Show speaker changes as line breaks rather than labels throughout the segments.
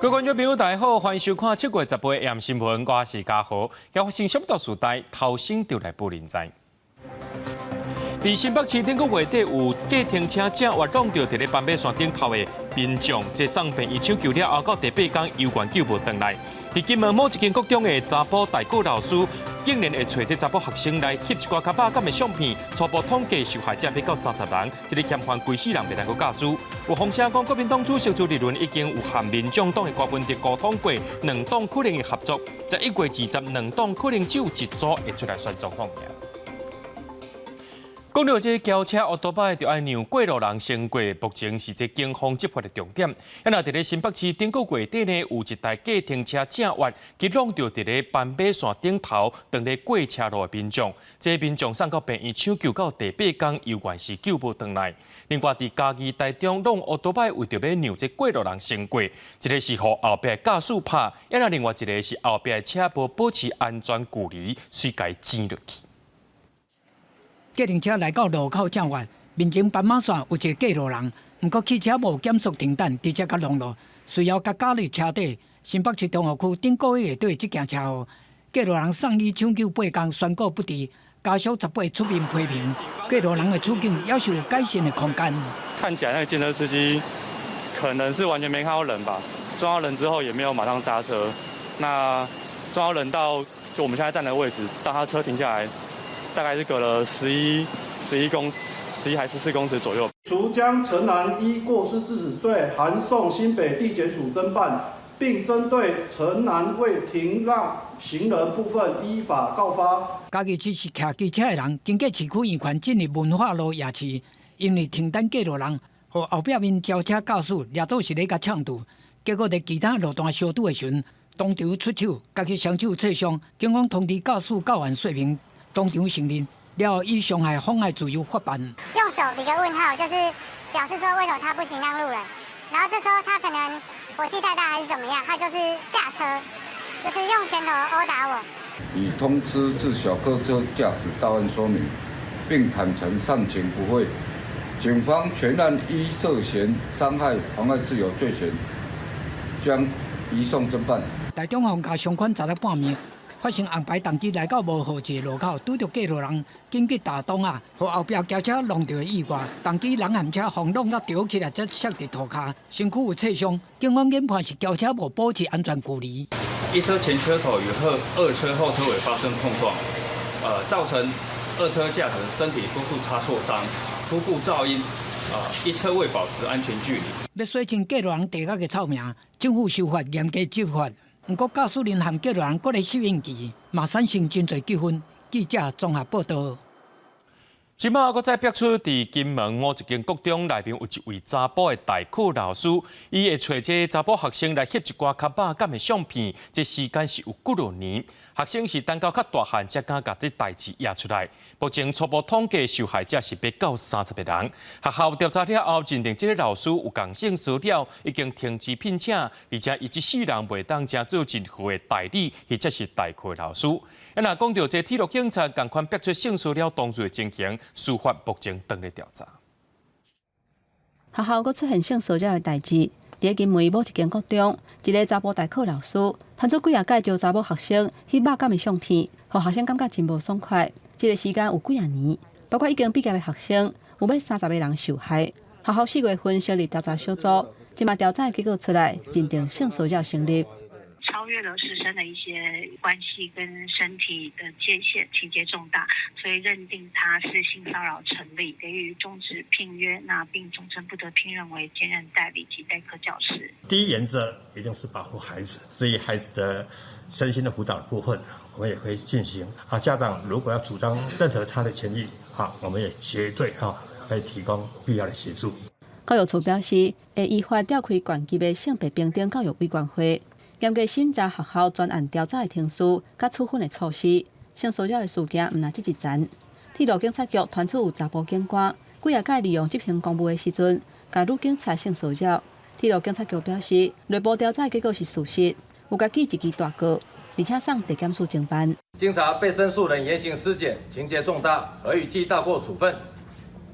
各位觀眾朋友，大家好，歡迎收看7月18的新聞，我是嘉豪。要發生什麼大事代，頭先就來報您知。佇新北市頂個月底有計程車正越挵著佇咧斑馬線頂頭的民眾，這送病院搶救了後，到第八工猶原救無轉來。佇金門某一間國中的查埔代課老師，竟然會揣這查埔學生來翕一寡較肉感的相片，初步統計受害者欲到30人，這個嫌犯規世人袂當閣教書。有風聲講，國民黨主席朱立倫已經有和民眾黨的柯文哲溝通過，兩黨可能會合作。11月20，兩黨可能只有一組會出來選總統。講到這轎車烏多擺，就愛讓過路人先過，目前是這警方執法的重點。啊，若佇咧新北市頂個月底呢，有一台計程車正越去挵著佇咧斑馬線頂頭，當咧過車路的民眾，這民眾送到病院搶救到第八工，猶原是救無轉來。另外，佇嘉義台中挵烏多擺為著欲讓這過路人先過，一个是予後壁駕駛拍，啊，若另外一个是後壁的車無保持安全距離，隨共剪落去。
計程車來到路口正越，面前斑馬線有一个過路人，毋過汽車無減速停等，直接共挵落，隨後共絞入車底。新北市中和區頂個月底這件車禍，過路人送醫搶救八工，宣告不治，家屬18出面批評，過路人的處境猶是有改善的空間。
看起來那個計程車司機可能是完全沒看到人吧，撞到人之後也沒有馬上剎車，那撞到人到就我們現在站的位置，到他車停下來，大概是隔了11還14公尺左右。
除將陳男依過失致死罪函送新北地檢署偵辦，並針對陳男未停讓行人部分依法告發。
嘉義市是騎機車的人，經過市區圓環進入文化路夜市，因為停等過路人，予後壁面轎車駕駛掠做是咧共嗆住，結果佇其他路段相拄的時陣，當場出手，共伊雙手切傷，警方通知駕駛到案說明。當場承認，了後以傷害妨礙自由發辦。
用手比個問號，就是表示說為什麼他不行讓路人。然後這時候他可能火氣太大還是怎麼樣，他就是下車，就是用拳頭毆打我。
已通知自小客車駕駛到案說明，並坦承上情不諱。警方全案依涉嫌傷害妨礙自由罪嫌，將移送偵辦。
台中房價上懸昨日半暝，發生紅牌重機來到無號誌路口，拄著過路人緊急踏擋仔，予後壁轎車挵著的意外，重機人和車予挵甲著起來，才摔佇塗跤，身軀有擦傷。警方研判是轎車無保持安全距離。
一車前車頭與二車後車尾發生碰撞，造成二車駕駛身體多處擦挫傷、初步肇因，一車未保持安全距離。
欲洗清過路人地殼的臭名，政府修法嚴格執法。毋過駕駛人和過路人閣咧適應期，嘛產生真濟糾紛。記者綜合報道。
這擺閣再爆出佇金門某一間國中內面有一位查埔的代課老師，伊會揣這查埔學生來翕一寡較肉感的相片，這時間是有幾落年。學生是等到較大漢才敢共這代誌掖出來。目前初步統計受害者是欲到30個人。學校調查了後，認定這个老師有共性騷擾，已經停止聘請，而且伊這世人袂當成做任何的代理或者是代課老師。啊，若講到這鐵路警察仝款爆出性騷擾當事的情形，司法目前正咧調查。
學校閣出現性騷擾的代誌，佇金門某一間國中，一个查埔代課老師，傳出幾仔擺招查某學生翕肉感的相片，予學生感覺真無爽快。這个時間有幾仔年，包括已經畢業的學生，有欲30个人受害。學校4月份成立調查小組，這馬調查的結果出來，認定性騷擾成立。
超越了師生的一些關係跟身體的界限，情節重大，所以認定他是性騷擾成立，給予終止聘約，那並終身不得聘任為兼任代理及代課教師。
第一原則一定是保護孩子，至於孩子的身心的輔導部分，我們也會進行。啊，家長如果要主張任何他的權益，啊，我們也絕對啊會提供必要的協助。
教育處表示，會依法召開縣級的性別平等教育委員會，嚴格審查學校專案調查的程序佮處分的措施。性騷擾的事件毋但這一層。鐵路警察局傳出有查埔警官幾仔擺利用執行公務的時陣，共女警察性騷擾。鐵路警察局表示，內部調查結果是事實，有共記一支大過，而且送地檢署偵辦。
經查被申訴人言行失檢，情節重大，核予記大過處分，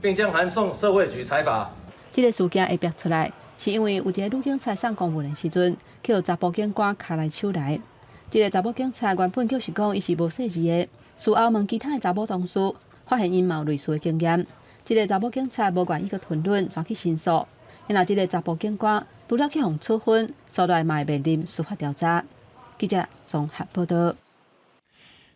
並將函送社會局裁罰。
這个事件會爆出來，是因為有一个女警察送公文的時陣，去予查埔警官跤來手來。這个查某警察原本就是講伊是無細膩的，事後問其他的查某同事，發現𪜶嘛有類似的經驗。這个查某警察無願意閣吞忍，轉去申訴。然後這个查埔警官除了去予處分，煞來嘛會面臨司法調查。記者綜合報道。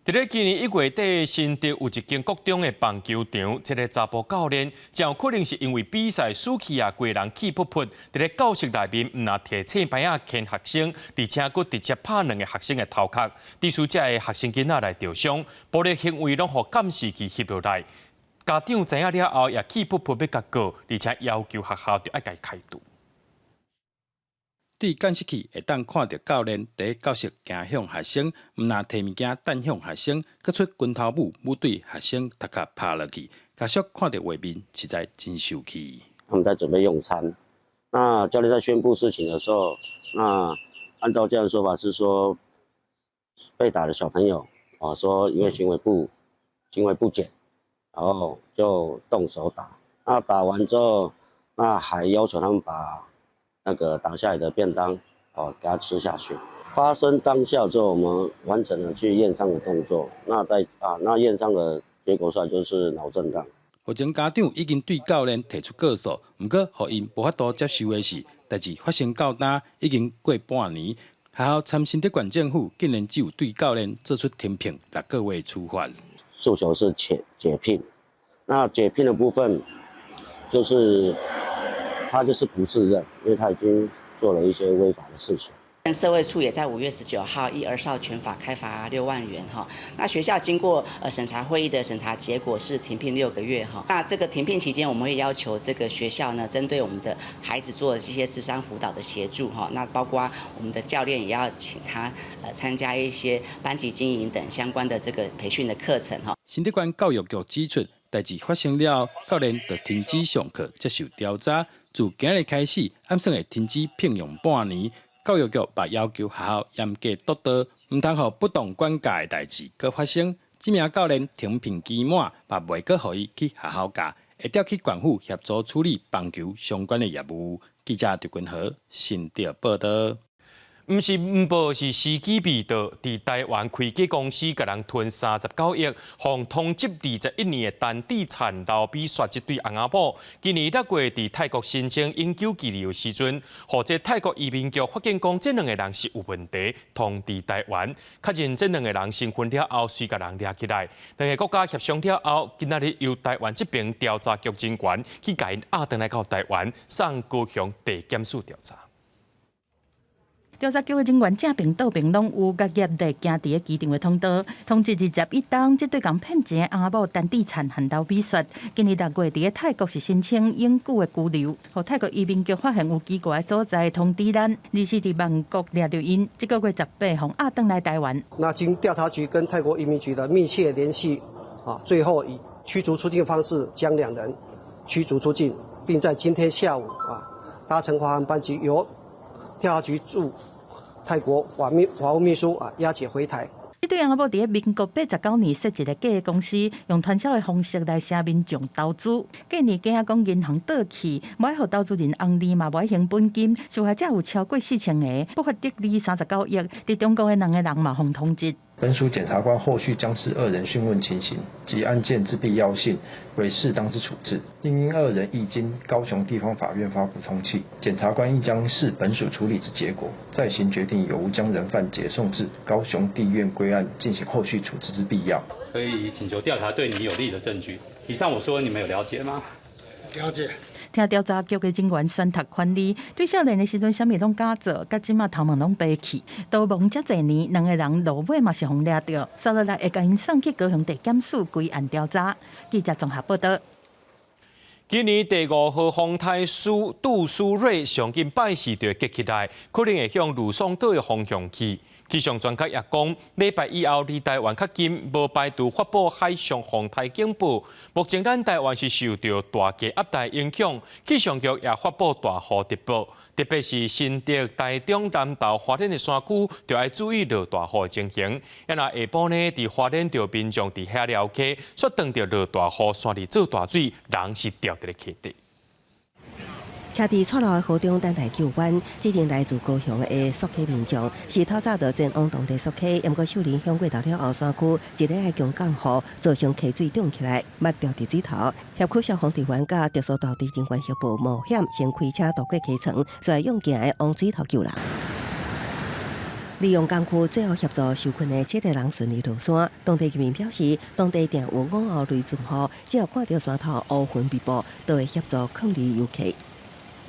佇咧今年1月底，新竹有一間國中的棒球場，一个查埔教練，真有可能是因為比賽輸去啊，規人氣噗噗，佇咧教室內面毋但提刺板仔牽學生，而且閣直接拍兩个學生的頭殼，致使這个學生囡仔來著傷，暴力行為攏予監視器翕落來。家長知影了後，也氣噗噗欲共告，而且要求學校著愛共伊開除。
對監視器會當看著教練佇教室行向學生，毋但提物件擲向學生，閣出拳頭舞舞對學生頭殼拍落去。家屬看著畫面，實在真受氣。
他們在準備用餐，那教練在宣布事情的時候，那按照這樣的說法是說，被打的小朋友啊，說因為行為不檢，然後就動手打。那打完之後，那還要求他們把那個打下來的便當，哦，給他吃下去。發生當下之後，我們完成了去驗傷的動作。那在啊，那驗傷的結果出來就是腦震盪。
目前家長已經對教練提出告訴，毋過予𪜶無法度接受的是，代誌發生到今已經過半年，學校參新竹縣政府竟然只有對教練做出停聘6個月處罰。
訴求是解聘，那解聘的部分就是他就是不適任，因為他已經做了一些違法的事情。
社會處也在5月19號依兒少權法開罰6萬元哈。那學校經過審查會議的審查結果是停聘6個月哈。那這個停聘期間，我們會要求這個學校呢，針對我們的孩子做這些諮商輔導的協助哈。那包括我們的教練也要請他參加一些班級經營等相關的這個培訓的課程哈。
新竹縣教育局指出，代誌發生了後，教練就停止上課接受調查，自今日開始，按算會停止聘用半年。教育局嘛要求學校嚴格督導，毋通予不當管教的代誌閣發生。這名教練停聘期滿，嘛袂閣予伊去學校教，會調去縣府協助處理棒球相關的業務。記者張君和新竹報道。
毋是毋報，是時機未到。佇台灣開假公司，共人吞39億，予通緝21年的陳志燦、劉美雪這對翁仔某，今年6月佇泰國申請永久居留的時陣，予這泰國移民局發現講這兩个人是有問題，通知台灣，確認這兩个人身份了後，隨共人掠起來。兩个國家協商了後，今仔日由台灣這邊調查局人員去共𪜶押轉來到台灣，送高雄地檢署調查。
調查局的人員正爿倒爿攏有共嚴地行佇咧機場的通道，通緝21冬，這對共騙錢的翁仔某陳志燦和劉美雪，今年6月佇咧泰國是申請永久的居留，予泰國移民局發現有奇怪的所在，通知咱，而是佇曼谷掠著𪜶，這个月18予押轉來台灣。
那經調查局跟泰國移民局的密切聯繫，啊，最後以驅逐出境的方式將兩人驅逐出境，並在今天下午啊搭乘華航班機由調查局駐泰國法務秘書啊押解回台。
這對翁仔某佇咧民國89年設一个假公司，用傳銷的方式來賒民眾投資。過年驚講銀行倒去，無愛予投資人紅利嘛，無愛還本金，受害者有超過4000个，不法得利39億。佇中國的兩个人嘛，予通緝。
本署檢察官後續將視二人訊問情形及案件之必要性，為適當之處置。另因二人已經高雄地方法院發布通緝，檢察官亦將視本署處理之結果，再行決定有無將人犯解送至高雄地院歸案進行後續處置之必要。
可以請求調查對你有利的證據。以上我說，你們有了解嗎？
了解。
聽調查局的人員宣讀權利，對少年的時陣，啥物攏敢做，佮這馬頭毛攏白去。逃亡遮濟年，兩个人落尾嘛是予掠著，煞落來會共𪜶送去高雄地檢署歸案調查。記者綜合報道。
今年第五號風台杜蘇芮上緊拜四就會結起來，可能會向呂宋島的方向去。氣象專家也講，禮拜以後離台灣較近，無排除發布海上風台警報。目前咱台灣是受著大氣壓帶影響，氣象局也發布大雨特報，特別是新竹、台中、南投、花蓮的山區，就愛注意落大雨的情形。啊，若下晡呢，佇花蓮著民眾佇遐寮溪，煞當著落大雨，山裡做大水，人是牢佇咧溪底。
徛佇錯路的河中等待救援，這名來自高雄的溯溪民眾是透早就前往當地溯溪，毋過受影響過頭了後，山區一个的強降雨造成溪水漲起來，捌掉佇水頭。協區消防隊員佮特殊大隊人員協助冒險，先開車渡過溪床，再用行的往水頭救人。利用工具最後協助受困的七个人順利落山。當地居民表示，當地定有午後雷陣雨，只要看著山頭烏雲密佈，都會協助勸離遊客。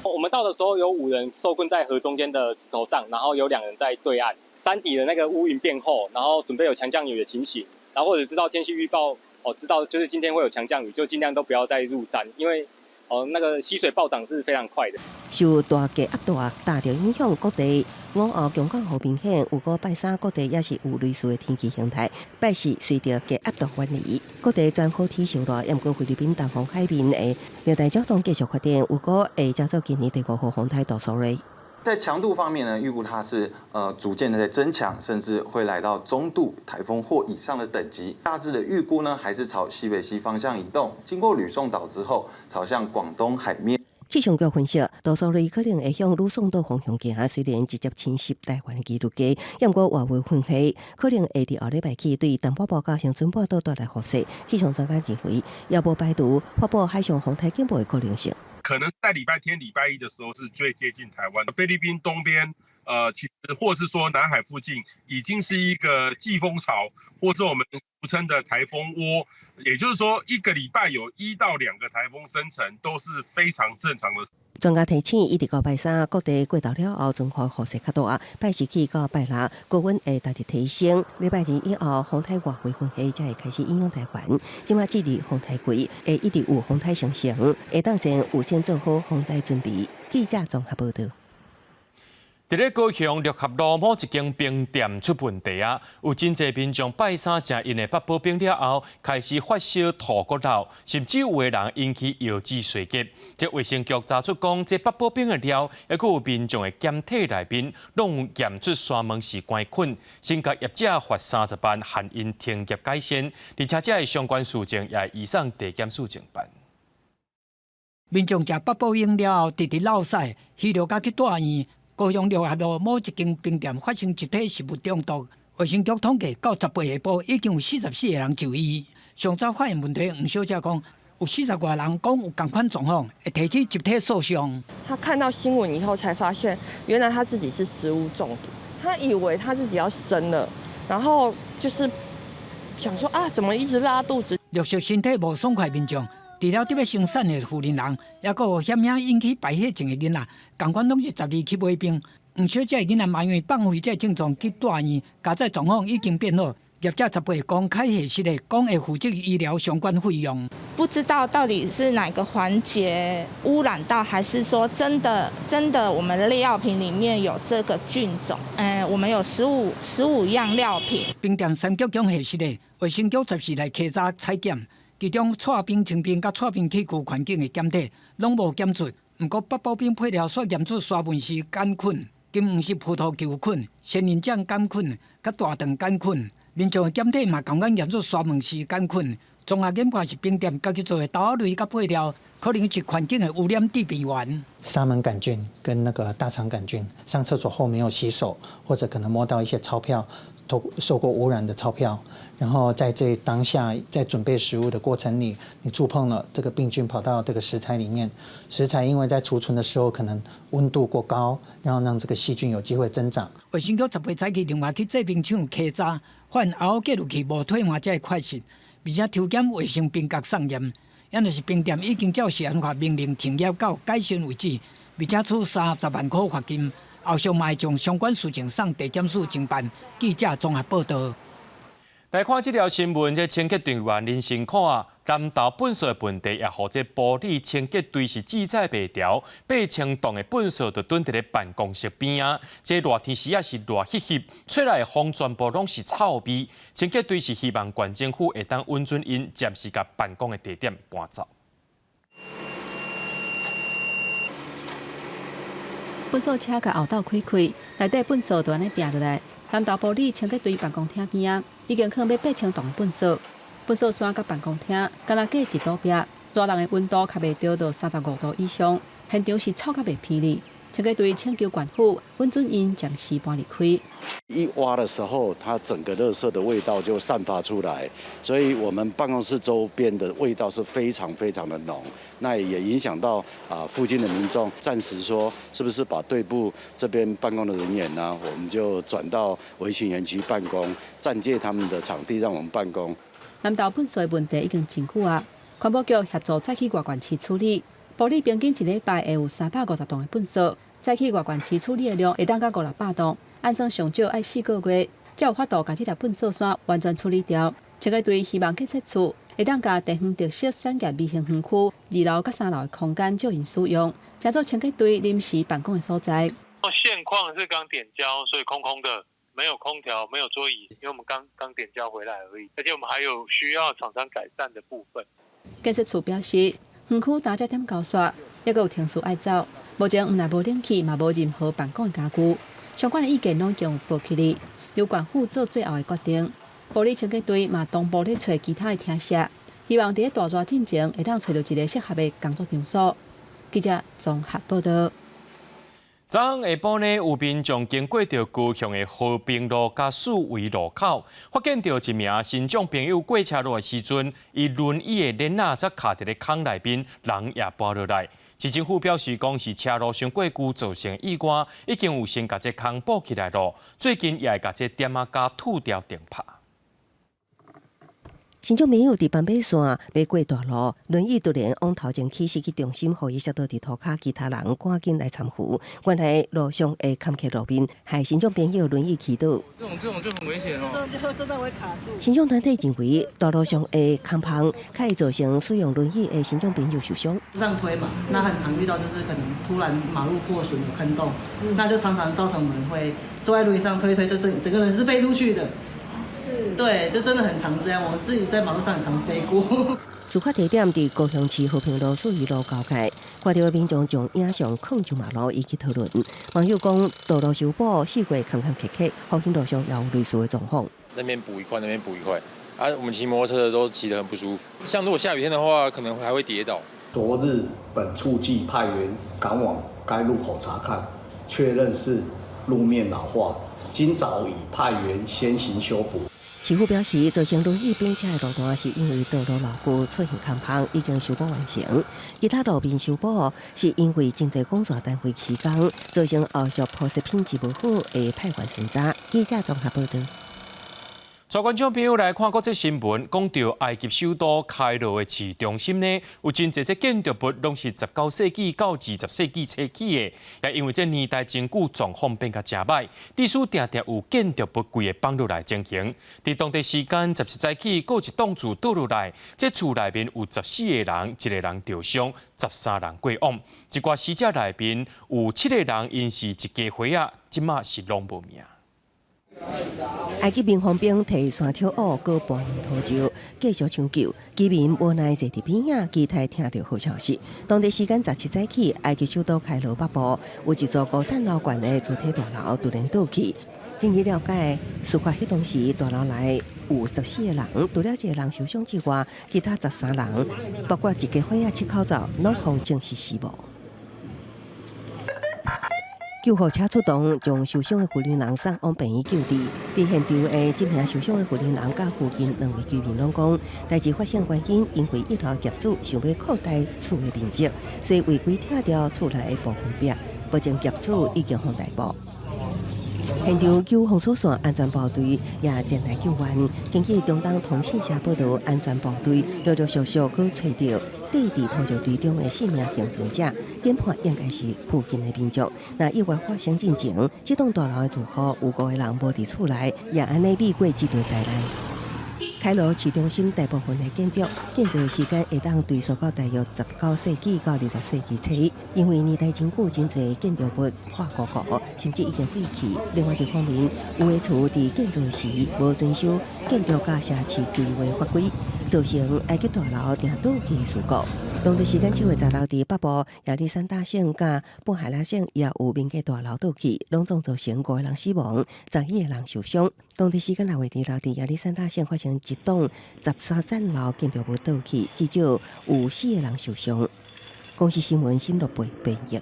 我們到的時候有五人受困在河中間的石頭上，然後有兩人在對岸。山底的那個烏雲變厚，然後準備有強降雨的情形，然後或者知道天氣預報，哦，知道就是今天會有強降雨，就盡量都不要再入山，因為哦那個溪水暴漲是非常快的。
受大低壓帶大著影響，各地午後強降雨明顯，有過拜三各地也是有類似的天氣形態。拜四隨著低壓帶遠離，各地全好天受熱，毋過菲律賓東方海面的熱帶擾動繼續發展，有過會造做今年第五號風颱杜蘇芮。
在強度方面呢，預估它是逐漸的在增強，甚至會來到中度颱風或以上的等級。大致的預估呢，還是朝西北西方向移動，經過呂宋島之後，朝向廣東海面。
氣象局分析，杜蘇芮可能會向呂宋島方向行，雖然直接侵襲台灣的幾率低，毋過外圍雲系可能會佇後禮拜起對東北部佮恆春半島帶來雨勢。氣象專家認為，也無排除發布海上風颱警報的可能性。
可能在禮拜天、禮拜一的時候是最接近台灣的。菲律賓東邊，其實或是說南海附近，已經是一個季風槽，或者我們俗稱的颱風窩。也就是說，一個禮拜有1到2個颱風生成，都是非常正常的。
專家提醒，一直到拜三，各地過頭了後，全國雨勢較大。拜四起到拜六，高溫會大致提升。禮拜二以後，風颱外圍雲系才會開始影響台灣。這馬進入風颱季，會一直有風颱生成，會當先預先做好防災準備。記者綜合報道。
佇咧高雄六合路某一間冰店出問題啊！有真濟民眾拜三食𪜶的八寶冰了後，開始發燒、吐骨頭，甚至有的人引起腰子衰竭。這衛生局查出講，這八寶冰的料，抑閣有民眾的檢體內面，攏有驗出沙門氏桿菌，先共業者罰30萬，限𪜶停業改善，而且這个相關事證也移送地檢署偵辦。
民眾食八寶冰了後，直直落屎，虛著甲去住院。高雄六合路某一間冰店發生集體食物中毒，衛生局統計到18下晡已經有44個人就醫。上早發現問題，黃小姐講有40外人講有仝款狀況，會提起集體訴訟。
他看到新聞以後才發現，原來他自己是食物中毒，他以為他自己要生了，然後就是想說啊，怎麼一直拉肚子？
陸續身體無爽快民眾，除了得欲生產的婦人，抑閣有險影引起敗血症的囡仔，仝款攏是12去買冰。黃小姐的囡仔嘛因為放屁這個症狀去住院，佳哉狀況已經變好。業者18公開核實的，講會負責醫療相關費用。
不知道到底是哪個環節污染到，還是說真的真的我們料品裡面有這個菌種？我們有十五樣料品。
冰店三局長核實的，衛生局14來稽查採檢。其中，搓冰、清冰佮搓冰器具環境的檢體攏無檢出，毋過八寶冰配料煞驗出沙門氏桿菌、金黃色葡萄球菌、仙人掌桿菌佮大腸桿菌。民眾的檢體嘛仝款驗出沙門氏桿菌。綜合研判是冰店家己做的豆類佮配料，可能是環境的污染致病源。
沙門桿菌跟那個大腸桿菌，上廁所後沒有洗手，或者可能摸到一些鈔票，都受過污染的鈔票，然後在這當下在準備食物的過程裡，你觸碰了這個病菌跑到這個食材裡面，食材因為在儲存的時候可能溫度過高，然後讓這個細菌有機會增長。
衛生局18早起另外去製冰廠稽查，發現後過濾器無退換這个缺失，而且抽檢衛生冰格送驗，也就是冰店已經照食安法命令停業到改善為止，而且處30萬塊罰金。後續嘛會將相關事情送地檢署偵辦。記者綜合報道。
來看這條新聞，這清潔隊員林辛苦啊，南投糞埽的問題，也予這埔里清潔隊是記載袂牢，8000噸的糞埽就囤佇咧辦公室邊仔。這熱天時也是熱翕翕，吹來的風全部攏是臭味。清潔隊是希望縣政府會當允准𪜶暫時共辦公的地點搬走。
糞埽車共後斗開開，內底糞埽就按呢拚落來。南投埔里清潔隊辦公廳邊仔，已經囥欲8000噸糞埽，糞埽山佮辦公廳，敢若隔一堵壁，熱人的溫度較袂著到35度以上。現場是臭甲袂鼻哩。清潔隊請求縣府允准𪜶暫時搬離開。
一挖的時候，它整個垃圾的味道就散發出來，所以我們辦公室周邊的味道是非常非常的濃，那也影響到附近的民眾。暫時說，是不是把隊部這邊辦公的人員呢，我們就轉到維勤園區辦公，暫借他們的場地讓我們辦公。
南投糞掃的問題已經真久啊，環保局協助載去外縣市處理，埔里平均一禮拜會有350噸的糞掃，載去外縣市處理的量會當到五六百噸，按算上少愛4個月，才有法度共這粒糞掃山完全處理掉。清潔隊希望建設處會當共地方特色產業微型園區二樓佮三樓的空間借𪜶使用，成做清潔隊臨時辦公的所在。
現況是剛點交，所以空空的，沒有空調，沒有桌椅，因為我們剛剛點交回來而已，而且我們還有需要廠商改善的部分。
建設處表示，園區焦這點交煞，猶閣有程序愛走，目前毋但無冷氣，嘛無任何辦公的家具，相關的意見攏已經有報起哩，由縣府做最後的決定。埔里清潔隊嘛同步咧揣其他的廳舍，希望佇咧大熱進前會當揣著一个適合的工作場所。記者綜合報道。
昨昏下晡呢，有民眾經過著高雄的和平路佮四維路口，發現著一名身障朋友過車路的時陣，伊輪椅的鏈仔則卡佇咧空內面，人也跋落來。市政府表示講是車路傷過久造成意外，已經有先共這空補起來囉。最近也會共這點仔膠吐掉釘拍。
身障朋友佇斑馬線欲過大路，輪椅突然往頭前去，失去重心，予伊摔倒佇塗跤，其他人趕緊來攙扶。原來路上的坎坷路面，害身障朋友輪椅起倒。
這種就很危險哦，這種就真的會卡住。
身障團體認為，大路上的空縫，較會造成使用輪椅的身障朋友受傷。
這樣推嘛，那很常遇到就是可能突然馬路破損有坑洞，那就常常造成我們會坐在輪椅上推推，就整整個人是飛出去的。
是，
對，就真的很常這樣。我自己在馬路上很常飛過。
事發地點佇高雄市和平路四維路交界，看著民眾將影像囥上網路引起討論。網友講，道路修補四月坎坎坷坷，復興路上也有類似的狀況。
那邊補一塊，那邊補一塊，啊，我們騎摩托車的都騎得很不舒服。像如果下雨天的話，可能還會跌倒。
昨日本處即派員趕往該路口查看，確認是路面老化。今早已派員先行修補。
市府表示，造成輪椅變車的路段是因為道路老舊出現空縫，已經修補完成。其他路面修補是因為真濟工作單位施工，造成後續鋪設品質無好，會派員巡查。記者綜合報道。
帶觀眾朋友來看國際新聞，講著埃及首都開羅的市中心呢，有真濟這建築物攏是19世紀到20世紀初起的，也因為這年代真久，狀況變甲誠䆀，致使定定有建築物規个放落來情形。佇當地時間17早起，閣有一棟厝倒落來，這厝內面有14個人，一個人著傷，13人過往。一寡死者內面有七個人，𪜶是一家伙仔，這馬是攏無名。
埃及民防兵提山挑斧，閣搬運土石，繼續搶救。居民無奈坐佇邊仔，期待聽著好消息。當地時間17早起，埃及首都開羅北部有一座五層樓懸的主體大樓突然倒去。根據了解，事發彼當時大樓內有14個人，除了一個人受傷之外，其他13人，包括一家伙仔七口仔，攏予證實死亡。救護車出動，將受傷的婦人送往病院救治。佇現場的這名受傷的婦人佮附近兩位居民攏講，代誌發生原因，因為一樓業主想欲擴大厝的面積，所以違規拆掉厝內的部分壁。目前業主已經予逮捕。現場救防疏線安全部隊也前來救援。根據中東通訊社報導，安全部隊陸陸續續閣揣著佇佇土石堆中的四名倖存者，研判應該是附近的民眾。那意外發生進前，這棟大樓的住戶有五個人無佇厝內，也按呢避過這場災難。開羅市中心大部分的建築建造的時間會當追溯到大約19世紀到20世紀初，因為年代真久，真濟建築物破糊糊，甚至已經廢棄。另外一方面，有的厝佇建造時無遵守建築佮城市規劃法規，造成埃及大樓定倒去的事故。當地時間7月16佇北部亞歷山大省佮布海拉省也有民家大樓倒去，攏總造成五個人死亡，11個人受傷。當地時間6月26佇亞歷山大省發生一棟13層樓建築物倒去，至少有四個人受傷。公視新聞新羅貝編譯。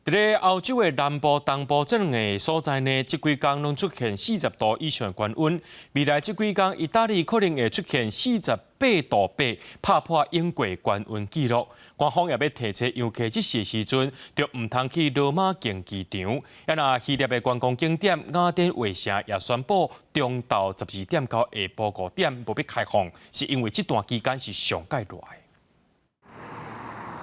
佇咧歐洲的南部、東部這兩个所在呢，這幾工攏出現40度以上的高溫。未來這幾工，意大利可能會出現48.8度，拍破永過高溫紀錄。官方也欲提醒遊客，這時時陣就毋通去羅馬競技場。啊，若希臘的觀光景點雅典衛城也宣布，中晝12點到下晡5點無欲開放，是因為這段期間是上蓋熱的。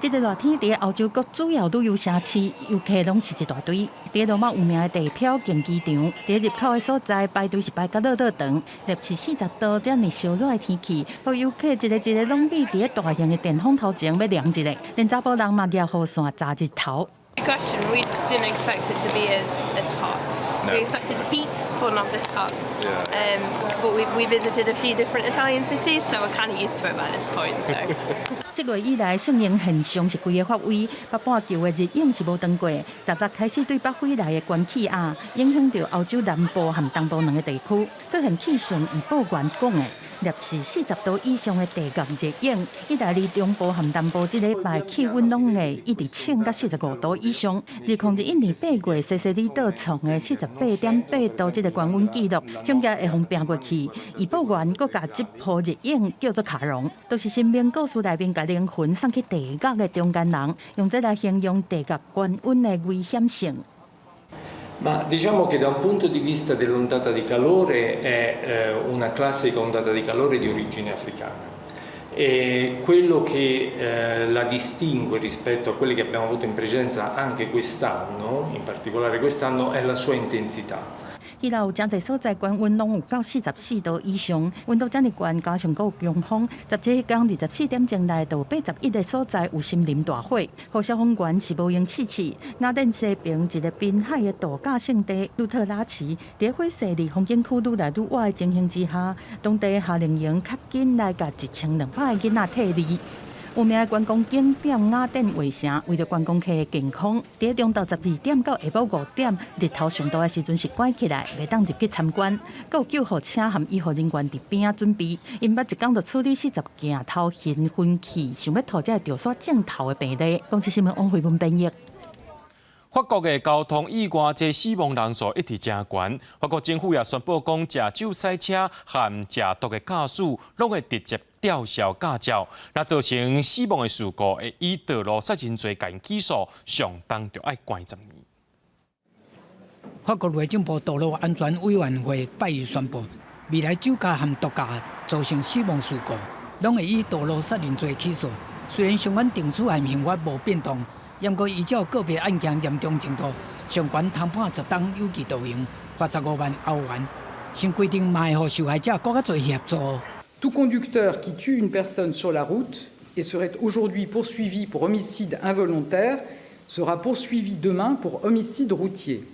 這个熱天，佇歐洲各主要旅遊城市，遊客攏是一大堆。佇羅馬有名的地標競技場，佇入口的所在排隊是排甲落落長。攝氏40度遮爾燒熱的天氣，予遊客一个一个攏覕佇大型的電風頭前欲涼一下，連查埔人嘛舉雨傘遮日頭。
Question. We didn't expect it to be as hot.
No.
We expected heat, but not this hot. But we visited a few different Italian cities, so we're kind of used to it by this point. So.
這月以來，聖嬰現象是規个發威，北半球的日影是無長過。16開始對北非來的懸氣壓，影響著歐洲南部和東部兩个地區。出現氣象預報員講的，攝氏40度以上的地獄熱影，意大利中部和南部這禮拜氣溫攏會一直衝到45度以上。2021年8月，西西里島創的48.8度這个高溫紀錄，恐驚會予拚過去。預報員閣共這波熱影叫做卡戎，都是生命故事內面共靈魂送去地獄的中間人，用這來形容地獄高溫的危險性。
Ma diciamo che da un punto di vista dell'ondata di calore è una classica ondata di calore di origine africana. E quello che la distingue rispetto a quelle che abbiamo avuto in precedenza anche quest'anno, in particolare quest'anno, è la sua intensità.
彼有誠濟所在，高溫攏有到44度以上，溫度遮爾懸，加上閣有強風，17工24點鐘內，就有81個所在有森林大火，予消防員是無閒試試。雅典西爿一个濱海的度假勝地魯特拉市，佇火勢離風景區愈來愈倚的情形之下，當地夏令營較緊來共1200個囡仔撤離。有名的觀光景點雅典衛城，為著觀光客的健康，佇中晝12點到下晡5點，日頭上大的時陣是關起來，袂當入去參觀。閣有救護車和醫護人員佇邊仔準備。𪜶捌一工就處理40件頭暈昏去，想欲吐才會著煞症頭的病例。公視新聞王慧文編譯。
法國的交通意外，這死亡人數一直誠懸。法國政府也宣布講，食酒駛車和食毒的駕駛，攏會直接吊銷駕照。若造成死亡的事故，會以道路殺人罪共起訴，上重就愛關10年。
法國內政部道路安全委員會拜一宣布，未來酒駕和毒駕造成死亡事故，攏會以道路殺人罪起訴。雖然相關定處和刑罰無變動。毋過依照個別案件嚴重程度，上懸通判10冬有期徒刑，罰15萬歐元。新規定嘛會予受害者閣較濟協助。
Tout conducteur qui tue une personne sur la route et serait aujourd'hui poursuivi pour homicide involontaire sera poursuivi demain pour homicide routier.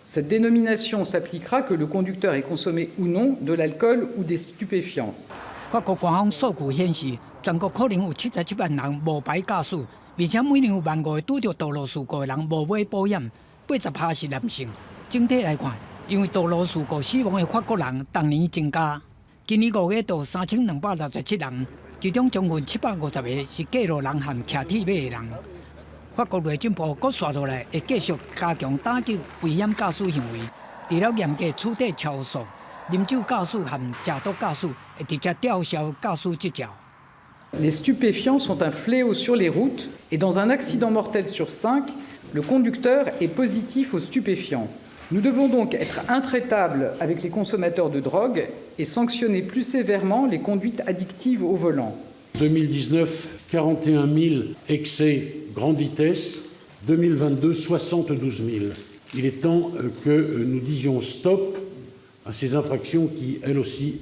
Cette dénomination s'appliquera que le conducteur ait consommé ou non de l'alcool ou des stupéfiants.
法國官方數據顯示，全國可能有77萬人無牌駕駛。而且每年有1.5萬個拄著道路事故的人無買保險，80%是男性。整體來看，因為道路事故死亡的法國人逐年增加。今年5月就3267人，其中將近750個是過路人和騎鐵馬的人。法國內政部閣紲落來會繼續加強打擊危險駕駛行為，除了嚴格取締超速、啉酒駕駛和食毒駕駛，會直接吊銷駕駛執照。
Les stupéfiants sont un fléau sur les routes et dans un accident mortel sur cinq, le conducteur est positif aux stupéfiants. Nous devons donc être intraitables avec les consommateurs de drogue et sanctionner plus sévèrement les conduites addictives au volant.
2019, 41 000 excès grande vitesse. 2022, 72 000. Il est temps que nous disions stop à ces infractions qui, elles aussi,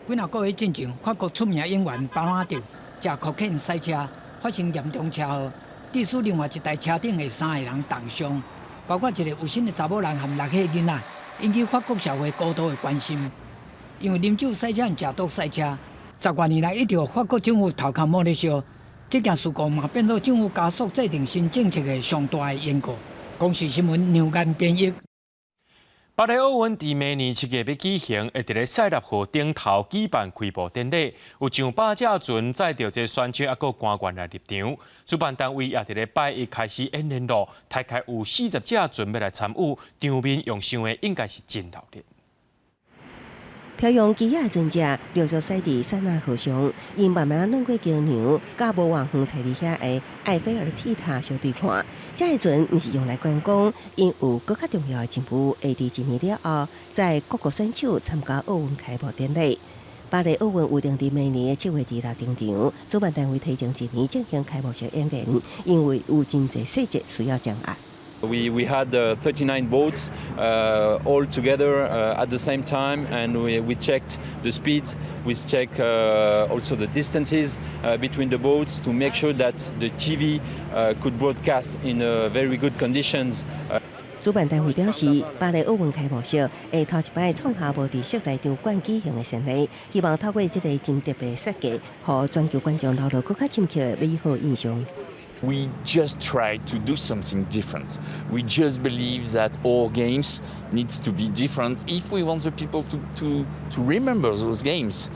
幾若個月進前，法國出名演員巴拿特食可卡因駛車發生嚴重車禍，致使另外一台車頂的三个人重傷，包括一个有身的查某人和6歲囡仔，引起法國社會高度的關心。因為啉酒駛車和食毒駛車，十外年來一直予法國政府頭殼摸咧燒，這件事故嘛變做政府加速制定新政策的上大的緣故。公視新聞梁間編譯。
巴黎奧運佇明年7月欲舉行，會佇咧塞納河頂頭舉辦開幕典禮，有上百隻船載著這選手抑閣官員來入場。主辦單位也佇咧拜一開始演練咯，大概有40隻船欲來參與，場面用想的應該是真熱鬧。
飄揚旗仔的船隻陸續駛佇塞納河上，𪜶慢慢轉過橋梁，佮無偌遠踩佇遐的埃菲爾鐵塔相對看。這个船毋是用來觀光，𪜶有閣較重要的任務，會佇一年了後，載各國選手參加奧運開幕典禮。巴黎奧運預定佇明年的7月26登場，主辦單位提前一年進行開幕式演練，因為有真濟細節需要掌握。
We had 39 boats all together at the same time, and we checked the speeds, we checked also the distances between the boats to make sure that the TV could broadcast in very good conditions.
主辦單位表示，巴黎奧運開幕式會頭一擺創下無佇室內場館舉行的先例，希望透過這个真特別設計，予全球觀眾留落閣較深刻的美好印象。
We just try to do something different. We just believe that our games needs to be different if we want the people to remember those games.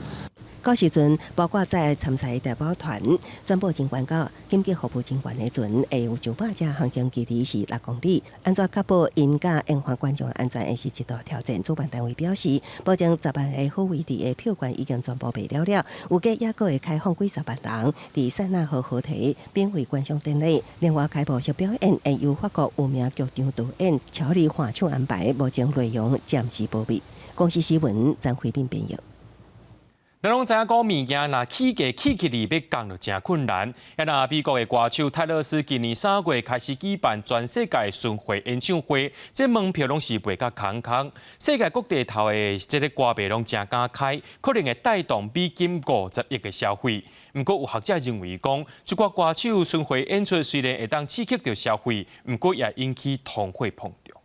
到時陣，包括載參賽代表團、全部人員佮緊急服務人員的船，會有上百隻航行距離是6公里。按怎確保𪜶佮沿岸觀眾安全，會是一大挑戰。主辦單位表示，目前10萬个好位置的票券已經全部賣了了，預計猶閣會開放幾十萬人佇塞納河河堤免費觀賞典禮。另外，開幕式表演會由法國有名劇場導演喬里華唱安排，目前內容暫時保密。公視新聞張惠敏編譯。
咱攏知影講物件若起價起起來欲降就誠困難。啊，若美國的歌手泰勒斯今年3月開始舉辦全世界巡迴演唱會，這門票攏是賣甲空空。世界各地頭的這个歌迷攏誠敢開，可能會帶動美金50億的消費。毋過有學者認為講，這寡歌手巡迴演出雖然會當刺激著消費，毋過也引起通貨膨脹。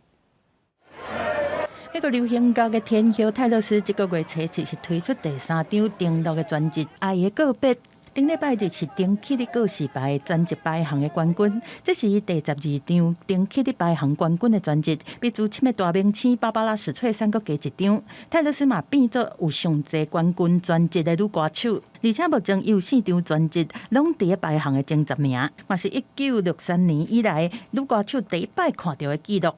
美國流行樂的天后泰勒斯，這个月初七是推出第三張登陸的專輯《愛的告別》。頂禮拜日是登起佇告示牌專輯排行的冠軍，這是伊第12張登起佇排行冠軍的專輯，比資深的大明星芭芭拉史翠珊閣加一張。泰勒斯嘛變做有上濟冠軍專輯的女歌手，而且目前伊有四張專輯攏佇咧排行的前10名，嘛是1963年以來女歌手第一擺看著的紀錄。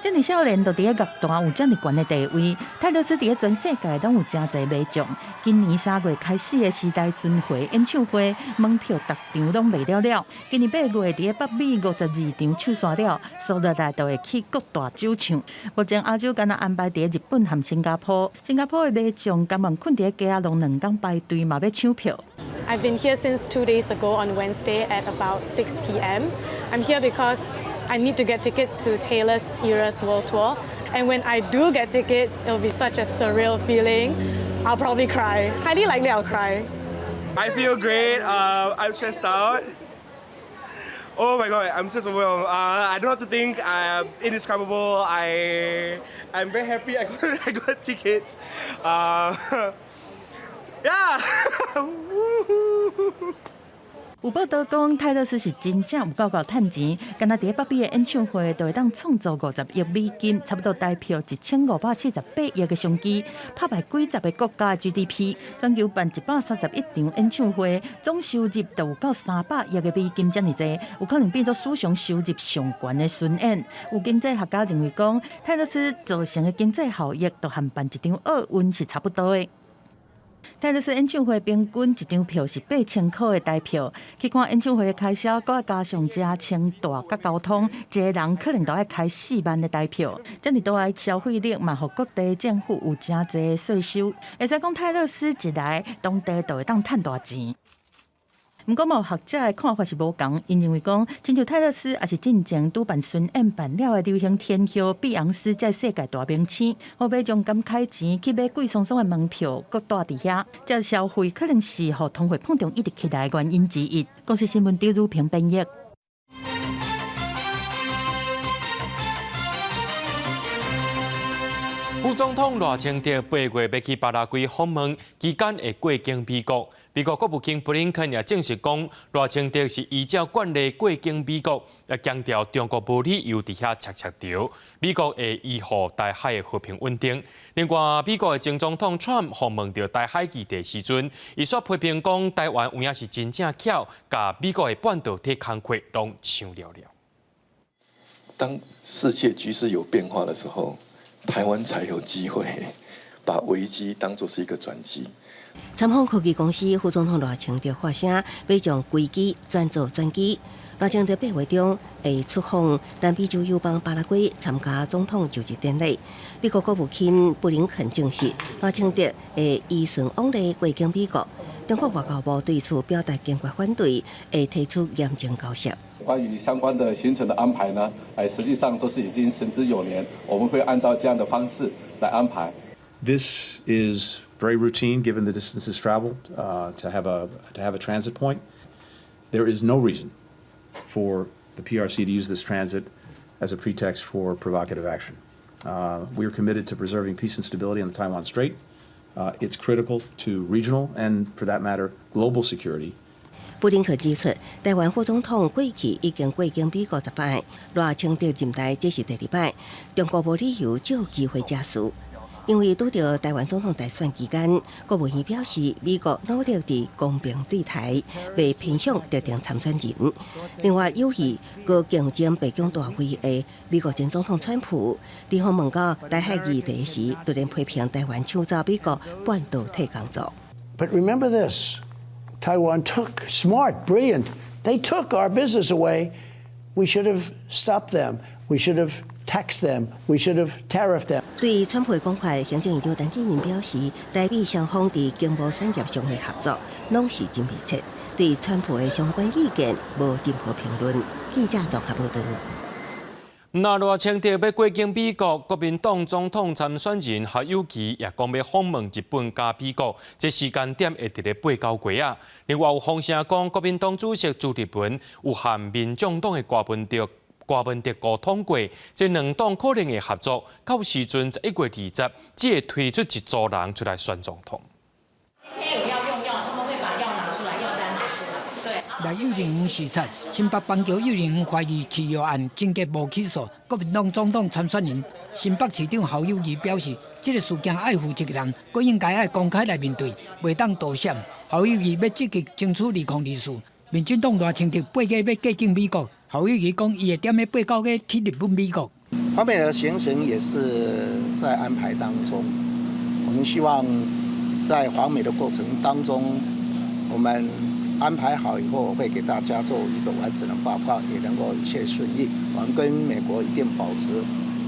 這爾少年就佇咧樂壇有這爾懸的地位，泰勒斯佇咧全世界攏有誠濟迷眾。今年3月開始的時代巡迴演唱會，門票逐場攏賣了了。今年8月佇咧北美52場唱煞了，紲落來就會去各大洲唱。目前亞洲敢若安排佇咧日本和新加坡，新加坡的迷眾甘願睏佇咧街仔路兩工排隊嘛欲搶票。
I've been here since 2 days ago on Wednesday at about 6 p.m. I'm here because I need to get tickets to Taylor's Eras World Tour. And when I do get tickets, it'll be such a surreal feeling. I'll probably cry. Highly likely I'll cry.
I feel great. I'm stressed out. Oh my God, I'm just overwhelmed. I don't know what to think. I'm indescribable. I'm very happy I got tickets. Yeah.
有報道講，泰勒斯是真正有夠夠趁錢，敢若佇咧北美的演唱會就會當創造50億美金，差不多台票1548億的商機，拍敗幾十个國家的 GDP。全球辦131場演唱會，總收入就有夠300億的美金遮爾濟，有可能變做史上收入上懸的巡演。有經濟學家認為講，泰勒斯造成的經濟效益，就和辦一場奧運是差不多的。泰勒斯演唱會平均一張票是8000箍的台票，去看演唱會的開銷，閣愛加上食穿住佮交通，一个人可能都愛開4萬的台票。遮爾大的消費力嘛，予各地政府有誠濟稅收。會使講泰勒斯一來，當地就會當趁大錢。毋過，有學者的看法是無仝，𪜶認為講，親像泰勒斯抑是進前拄辦巡演辦了的流行天后碧昂斯，這世界大明星，予民眾敢開錢去買貴桑桑的門票，閣蹛佇遐，這消費可能是予通貨膨脹一直起來的原因之一。公視新聞張如平編譯。
副總統賴清德8月欲去巴拉圭訪問，期間會過境美國。美國國務卿布林肯也證實講，賴清德是依照慣例過境美國，也強調中國無理由佇遐插插著，美國會維護台海的和平穩定。另外，美國的前總統川普訪問著台海議題時陣，伊煞批評講台灣有影是真正巧，共美國的半導體工課攏搶了了。
當世界局勢有變化的時候，台灣才有機會把危機當作是一個轉機。
參訪科技公司副總統賴清德發聲，欲將危機轉做轉機。賴清德8月中會出訪南美洲友邦巴拉圭參加總統就職典禮。美國國務卿布林肯證實，賴清德會依順往例過境美國。中國外交部對此表達堅決反對，會提出嚴正交涉。
關於相關的行程的安排呢，實際上都是已經行之有年，我們會按照這樣的方式來安排。
This is very routine, given the distances traveled, to have a transit point. There is no reason for the PRC to use this transit as a pretext for provocative action. We are committed to preserving peace and stability in the Taiwan Strait. It's critical to regional and, for that matter, global security.
布林肯指出，台灣副總統過去已經過境美國10擺，賴清德任內這是第二擺，中國無理由藉機會滋事。因為拄著台灣總統大選期間，國務院表示，美國努力佇公平對待，袂偏向特定參選人。另外，有意閣競爭白宮大位的美國前總統川普，佇訪問到台海議題時，突然批評台灣搶走美國半導體工作。
But remember this, Taiwan took smart, brilliant. They took our business away. We should have stopped them. We should have taxed them. We should have tariffed them.
對川普的講法，行政院長陳建仁表示，台美雙方佇經貿產業上的合作攏是真密切。對川普的相關意見無任何評論。記者綜合報導。
那賴清德欲過境美國，國民黨總統參選人侯友宜也講欲訪問日本佮美國，這時間點會佇咧8、9月仔。另外有風聲講，國民黨主席朱立倫有和民眾黨的柯文哲溝通過，這兩黨可能會合作，到時陣11月20，只會推出一組人出來選總統。
今天有要用藥，他們會把藥拿出來，藥單拿出來。對。
來幼兒園視察，新北板橋幼兒園懷疑飼藥案終結無起訴。國民黨總統參選人新北市長侯友宜表示，這个事件愛負責任，閣應該愛公開來面對，袂當躲閃。侯友宜欲積極爭取2024。民進黨賴清德8月欲過境美國，侯友宜講伊會踮咧8、9月去日本、美國。
訪美的行程也是在安排當中，我們希望在訪美的過程當中，我們安排好以後，會給大家做一個完整的報告，也能夠一切順利。我們跟美國一定保持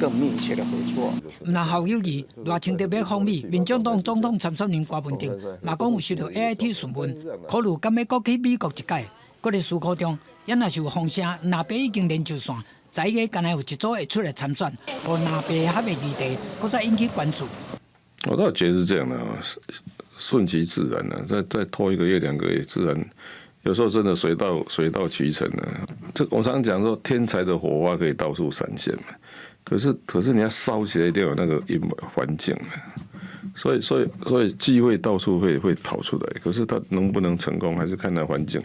更密切的合作。
毋但侯友宜、賴清德欲訪美，民進黨總統參選人柯文哲嘛講有收到 AIT 詢問，考慮敢欲閣去美國一擺。閣咧思考中，也若是有風聲，藍白已經連成線，11月敢若有一組會出來參選，予藍白合的議題，閣再引起關注。
我倒覺得是這樣的，順其自然啊，再拖一個月兩個月，自然有時候真的水到渠成啊。這我常常講說，天才的火花可以到處閃現嘛，可是你要燒起來，一定有那個一環境啊。所以機會到處會跑出來，可是他能不能成功，還是看那環境。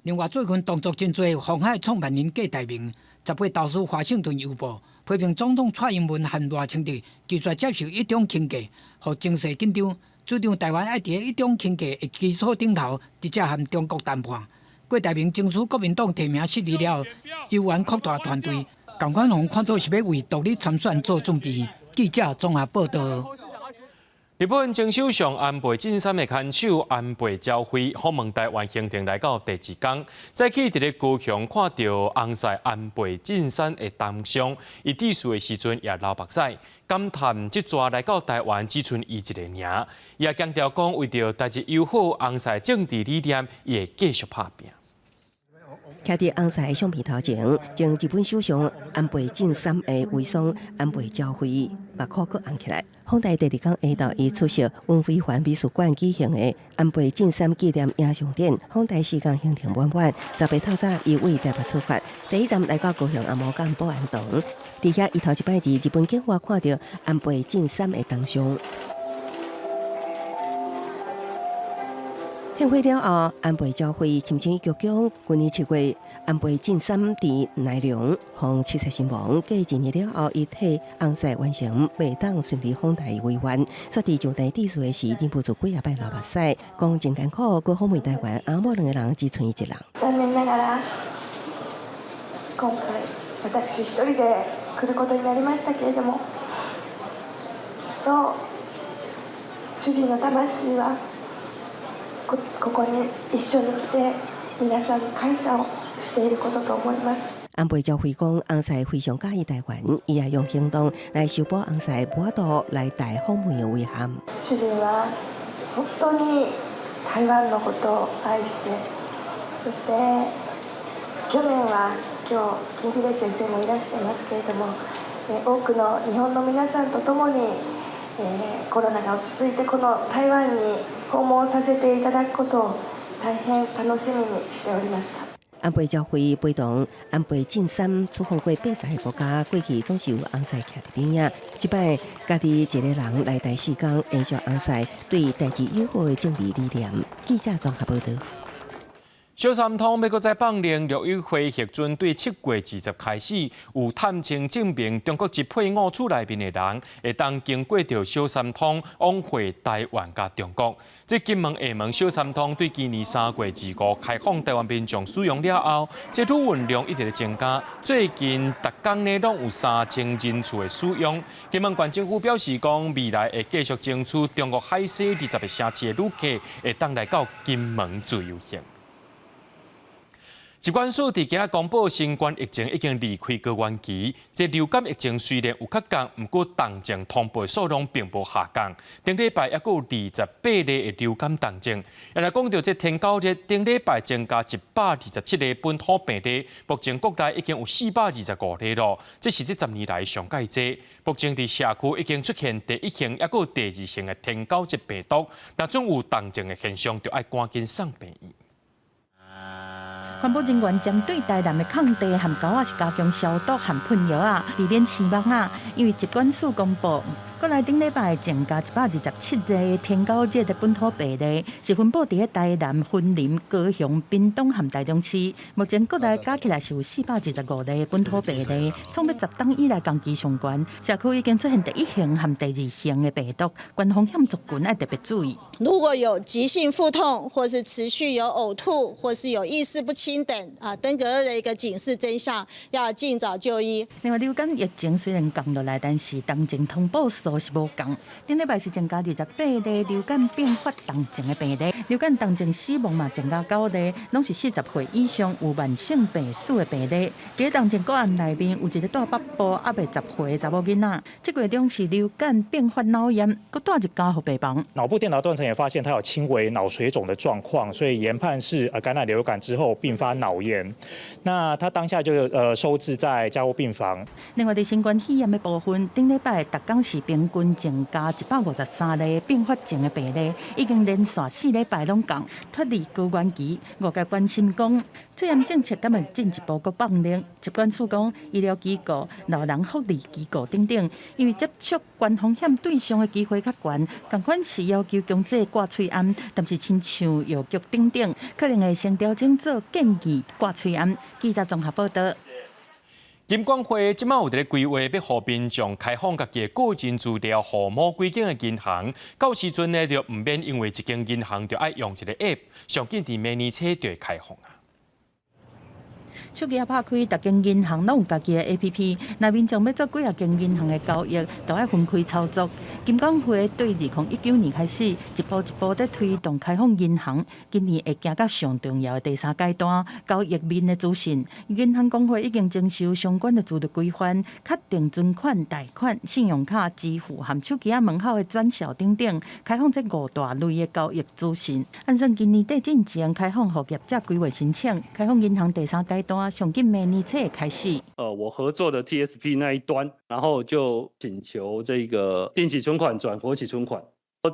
另外，最近動作真濟，鴻海創辦人郭台銘18投書華盛頓郵報，批評總統蔡英文和賴清德拒絕接受一中傾價，予情勢緊張，主張台灣愛佇一中傾價的基礎頂頭，直接和中國談判。郭台銘爭取國民黨提名失利了後，猶原擴大團隊，仝款予人看做是欲為獨立參選做準備。記者綜合報導。
日本前首相安倍晉三的牽手安倍昭惠訪問台灣行程來到第二工，早起佇咧高雄看著翁婿安倍晉三的銅像，伊致辭的時陣也流目屎，感嘆這逝來到台灣只賰伊一个爾，伊也強調講，為著台日友好翁婿政治理念，伊會繼續拍拚。
徛佇翁婿相片頭前，前日本首相安倍晉三的遺孀安倍昭惠目箍閣紅起來。訪台第二工下晝，伊出席溫非凡美術館舉行的安倍晉三紀念影像展。訪台時間行程滿滿，18透早伊為台北出發，第一站來到高雄阿摩港保安堂，佇遐伊頭一擺佇日本境外看著安倍晉三的銅像。獻花了後，安倍昭惠深深鞠躬。舊年7月，安倍晉三佇奈良予刺殺身亡，過一年了後，伊替翁婿完成袂當順利訪台遺願。煞佇上台致辭的時，忍不住幾仔擺流目屎，講真艱苦，閣訪問台灣，翁某兩个人只賰伊一人。
残念ながら今回私一人で來ることになりましたけれども、きっと主人の魂はここに一緒に來て皆さんに感謝をしていることと思います。
安倍昭惠講，翁婿非常佮意台灣，伊也用行動來修補翁婿無法度來台訪問的遺憾。
主人は本当に台灣のことを愛して、そして去年は今日金秀先生もいらしてますけれども、多くの日本の皆さんと共にコロナが落ち着いてこの台灣に訪問させていただくことを大変楽しみにしておりました。
安倍昭惠陪同安倍晉三出訪過80個國家，過去總是有翁婿徛佇邊仔。這擺家己一个人來台四工，延續翁婿對台日友好的政治理念。記者綜合報導。
小三通欲閣再放令，陸委會核准對7月20開始有探親證明中國籍配偶厝內面的人，會當經過著小三通往回台灣佮中國。這金門、廈門小三通對今年3月25開放台灣民眾使用了後，這旅運量一直咧增加。最近逐工呢攏有3000人次的使用。金門縣政府表示講，未來會繼續爭取中國海西20個城市的旅客會當來到金門自由行。疾管署佇今仔公布，新冠疫情已經離開高原期。這流感疫情雖然有較降，毋過重症通報數量並無下降。頂禮拜猶閣有28例的流感重症。若講著這天狗熱，頂禮拜增加127例本土病例，目前國內已經有425例囉。這是這10年來上蓋濟。目前佇社區已經出現第一型猶閣有第二型的天狗熱病毒，若總有重症的現象，就愛趕緊送病院。
環保人員針對台南的空地和溝仔是加強消毒和噴藥仔，避免生蠓仔。因為疾管署公布，國內頂禮拜增加127例天狗熱的本土病例，是分布佇咧台南、雲林、高雄、屏東和台中市。目前國內加起來是有425例本土病例，創欲10冬以來同期上懸。社區已經出現第一型和第二型的病毒，高風險族群愛特別注意。
如果有急性腹痛，或是持續有嘔吐，或是有意識不清等啊，登革熱的一個警示徵象，要盡早就醫。
另外，流感疫情雖然降落來，但是重症通報數是無降。頂禮拜是增加28例流感併發重症的病例，流感重症死亡嘛增加9例，攏是40歲以上有慢性病史的病例。佇重症個案內面有一个蹛北部猶未10歲的查某囡仔，這個月中是流感併發腦炎，閣帶入加護病房。
腦部電腦斷層也發現他有輕微腦水腫的狀況，所以研判是感染流感之後併發腦炎。那他當下就收治在加護病房。
另外，佇新冠肺炎的部分，頂禮拜逐工是平均增加153例併發症的病例，已經連續4禮拜攏降，脫離高原期。外界關心講，喙罨政策敢會進一步閣放寬？疾管署講，醫療機構、老人福利機構等等，因為接觸高風險對象的機會較懸，仝款是要求強制掛喙罨，但是親像藥局等等，可能會先調整做建議掛喙罨。記者綜合報導。
金管會這馬有佇咧規劃，欲予民眾開放家己的個人資料，予某幾間的銀行。到時陣呢，就毋免因為一間銀行就愛用一个 App，上緊佇明年初就會開放啊。
手機仔拍開，逐間銀行攏有家己的 APP。若民眾欲做幾若間銀行的交易，都愛分開操作。金管會對2019年開始，一步一步佇推動開放銀行，今年會行到上重要的第三階段，交易面的資訊。銀行公會已經徵收相關的自律規範，確定存款、貸款、信用卡支付和手機仔門號的轉銷等等，開放這五大類的交易資訊。按算今年底進前開放予業者規劃申請，開放銀行第三階段。上緊明年初開始。
我合作的 TSP 那一端，然後就請求這個定期存款轉活期存款，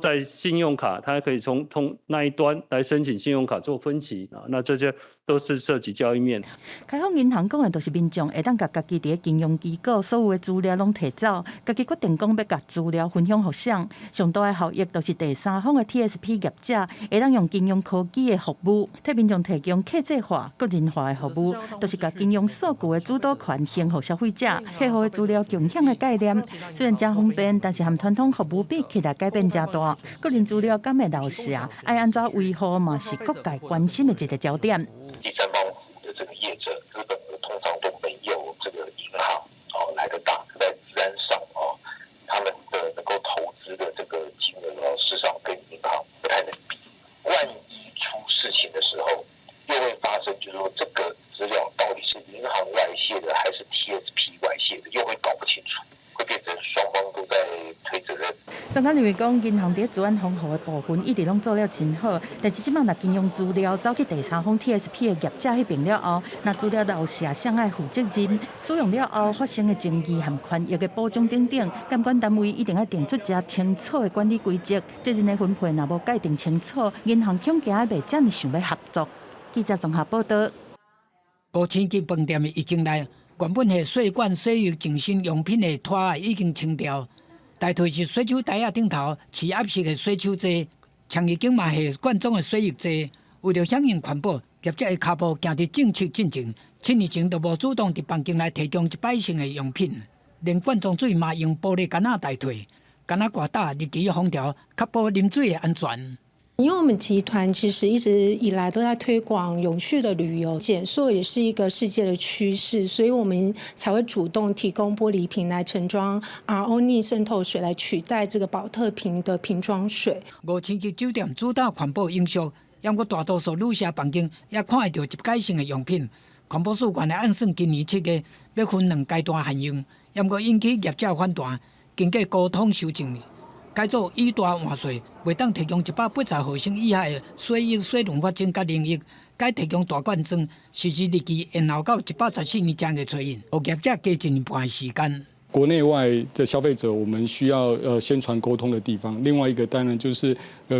在信用卡，它可以從通那一端來申請信用卡做分期啊。那這些都是涉及交易面。
開放銀行講的就是民眾會當共家己佇金融機構所有的資料攏提走，家己決定講欲共資料分享予誰。上大的效益就是第三方的 TSP 業者會當用金融科技的服務，替民眾提供客製化、個人化的服務，就是共金融數據的主導權還予消費者，客戶的資料共享的概念雖然誠方便，但是和傳統服務比起來改變誠大。個人資料敢會流失，愛按怎維護嘛是各界關心的一個焦點。
第三方服務的這個業者，資本額通常都沒有這個銀行哦來得大，在資安上哦，他們的能夠投資的這個金額哦，事實上跟銀行不太能比。萬一出事情的時候，又會發生，就是說這個資料到底是銀行外洩的還是 TSP 外洩的，又會搞不清楚，會變成雙方都在推責任。
專家認為講，銀行佇資安防護的部分一直攏做了真好，但是這擺若金融資料走去第三方 TSP 的業者彼邊了後，若資料流失，誰愛負責任？使用了後發生的爭議和權益的保障等等，監管單位一定愛定出誠清楚的管理規則。責任的分配若無界定清楚，銀行恐驚袂遮爾想欲合作。記者綜合報導。
五星級飯店的一間內，原本係洗罐洗浴淨身用品的拖仔已經清掉。代替是洗手台仔頂頭飼鴨式的洗手槽，牆一間嘛係罐裝的洗浴劑。為著響應環保，業者的跤步行佇政策進前，7年前就無主動佇房間內提供一擺性的用品，連罐裝水嘛用玻璃罐仔代替，罐仔偌焦，日期封條，確保啉水的安全。
因為我們集團其實一直以來都在推廣永續的旅遊，減塑也是一個世界的趨勢，所以我們才會主動提供玻璃瓶來盛裝 RO 逆滲透水，來取代這個寶特瓶的瓶裝水。
五星級酒店主打環保永續，毋過大多數旅社房間也看會著一擺性的用品。環保署原來按算今年7月欲分兩階段限用，毋過引起業者反彈，經過溝通修正。改做以大換細，袂當提供180毫升以下的洗浴水潤髮精佮淋浴，改提供大罐裝，實施日期延後到114年正月初一，予業者加一年半的時間。
國內外的消費者，我們需要宣傳溝通的地方。另外一個當然就是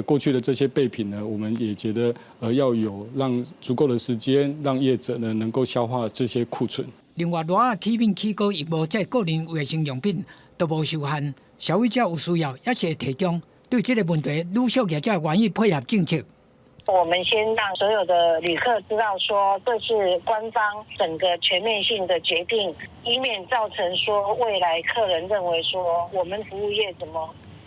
過去的這些備品呢，我們也覺得要有讓足夠的時間，讓業者呢能夠消化這些庫存。
另外，蚵仔起麵起膏浴帽這個人衛生用品都無受限。消費者有需要，也是會提供。對這個問題，旅宿業者願意配合政策。
我們先讓所有的旅客知道，說這是官方整個全面性的決定，以免造成說未來客人認為說我們服務業怎麼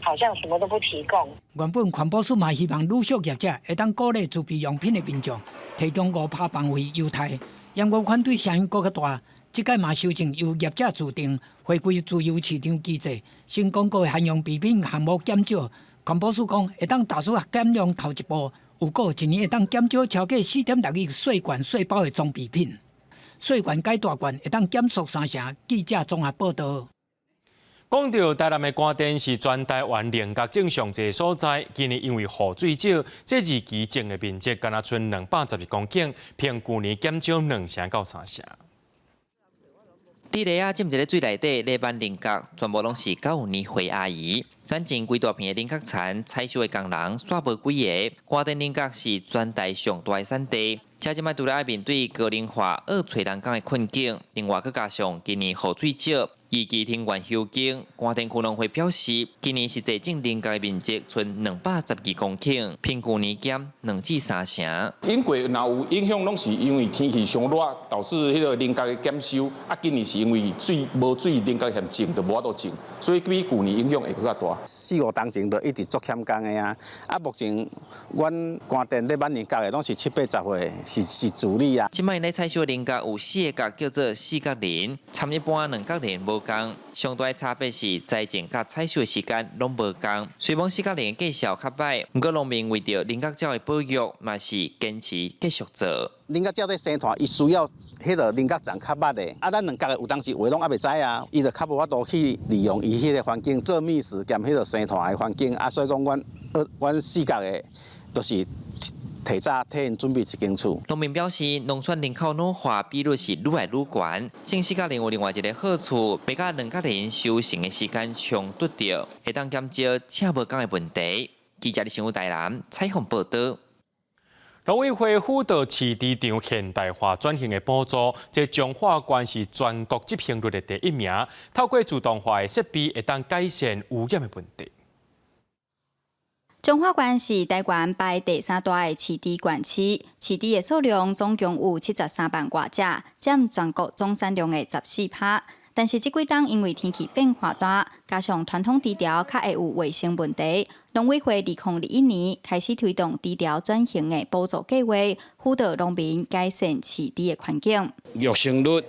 好像什麼都不提供。
原本環保署嘛希望旅宿業者會當鼓勵自備用品的民眾提供5%房費優待，毋過反對聲音閣較大。這擺嘛修正由業者自定，回歸自由市場機制。新公告限用備品項目減少，環保署講會當踏出減量頭一步，預估一年會當減少超過4.6億細罐細包的裝備品。細罐改大罐會當減塑三成。記者綜合報導。
講到台南的官田是全台灣菱角種上濟所在，今年因為雨水少，這二期種的面積干焦賰212公頃，比舊年減少2成到3成。
佇螺仔浸佇咧水內底咧挽菱角，全部攏是九五年花阿姨。眼前規大片的菱角田，採收的工人煞無幾個。官田菱角是全台上大的產地，這這擺除了愛面對高齡化、僫揣人工的困境，另外閣加上今年雨水少，二期庭園休耕。官田區農會表示，今年實際種菱角的面積賰212公頃，比舊年減2至3成。
頂過若有影響，攏是因為天氣傷熱，導致彼個菱角的減收。啊，今年是因為水無水，菱角嫌種就無法度種，所以比舊年影響會閣較大。
四五冬前就一直足欠工的啊！啊，目前阮官田咧挽菱角的攏是七八十歲，是主力啊。
這擺咧採收菱角有四個角，叫做四角菱，參一般兩角菱無仝。上大的差別是栽種佮採收的時間攏無仝。雖講四角菱的果效較䆀，毋過農民為著菱角鳥的保育，嘛是堅持繼續做。
菱角鳥咧生團，伊需要彼個菱角叢較密的，啊，咱兩角的有當時話攏猶袂知啊，伊就較無法度去利用伊彼個環境做覓食兼彼個生團的環境，啊，所以講阮四角的，就是提早替𪜶準備一間厝。
農民表示，農村人口老化比率是愈來愈懸。種四角菱有另外一個好處，袂佮兩角菱收成的時間衝突著，會當減少請無工的問題。記者李新武台南採訪報導。
農委會輔導飼豬場現代化轉型的補助，這彰化縣是全國執行率的第一名。透過自動化的設備，會當改善污染的問題。
彰化縣是台灣排第三大的飼豬縣市，飼豬的數量總共有73萬外隻，佔全國總產量的14%。但是這幾冬因為天氣變化大，加上傳統豬寮較會有衛生問題，農委會2021年開始推動豬寮轉型的補助計劃，輔導農民改善飼豬的環境。
育成率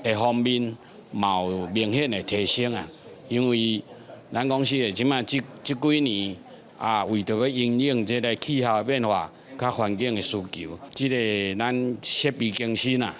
的方面嘛有明顯的提升啊，因為咱公司的這擺這這幾年啊，為著欲因應這个氣候的變化，佮環境的需求，這个咱設備更新啊，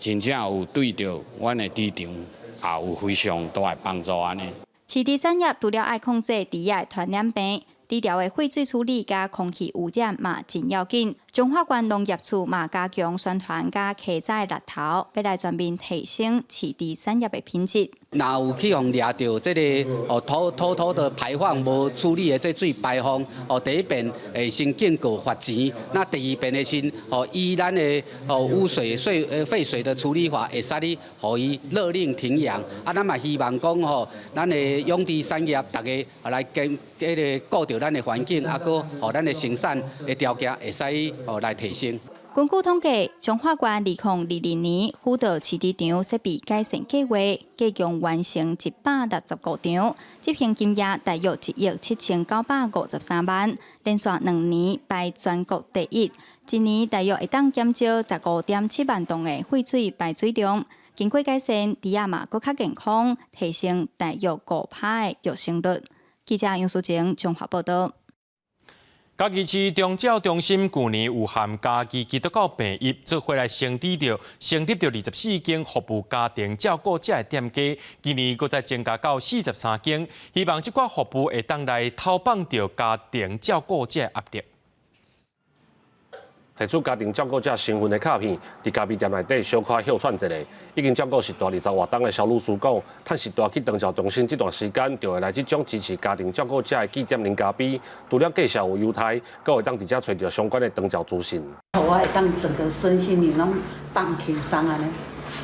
真正有對著阮的豬場也有非常大的幫助按呢。
飼豬產業除了愛控制豬仔的傳染病，豬寮的廢水處理佮空氣污染嘛真要緊。彰化縣農業處嘛加強宣傳佮開採獵頭，欲來全面提升飼豬產業的品質。
若有去予掠著這个哦偷偷偷的排放無處理的這水排放哦，第一遍會先警告罰錢，那第二遍的時哦，依咱的哦污水水廢水的處理法，會使你予伊勒令停養。啊，咱嘛希望講吼，咱的養豬產業逐家來兼彼个顧著咱的環境，啊，閣予咱的生產的條件會使哦來提升。
根據統計，彰化縣2022年輔導飼豬場設備改善計劃，計共完成165場，執行金額大約1億7953萬，連續2年排全國第一，一年大約會當減少15.7萬噸的廢水排水量。經過改善，豬仔嘛閣較健康，提升大約5%的育成率。記者楊淑靜綜合報導。
嘉義市長照中心舊年有和嘉義基督教病院做伙來成立著24間服務家庭照顧者的店家，今年閣再增加到43間，希望這寡服務會當來透放著家庭照顧者的壓力。
提出家庭照顧者身份的卡片，佇咖啡店內底小可歇喘一下。已經照顧序大20外冬的蕭女士講，趁序大去長照中心這段時間，就會來這種支持家庭照顧者的據點啉咖啡。除了介紹有優待，閣會當佇遮揣著相關的長照資訊。
予我會當整個身心靈攏放輕鬆按呢，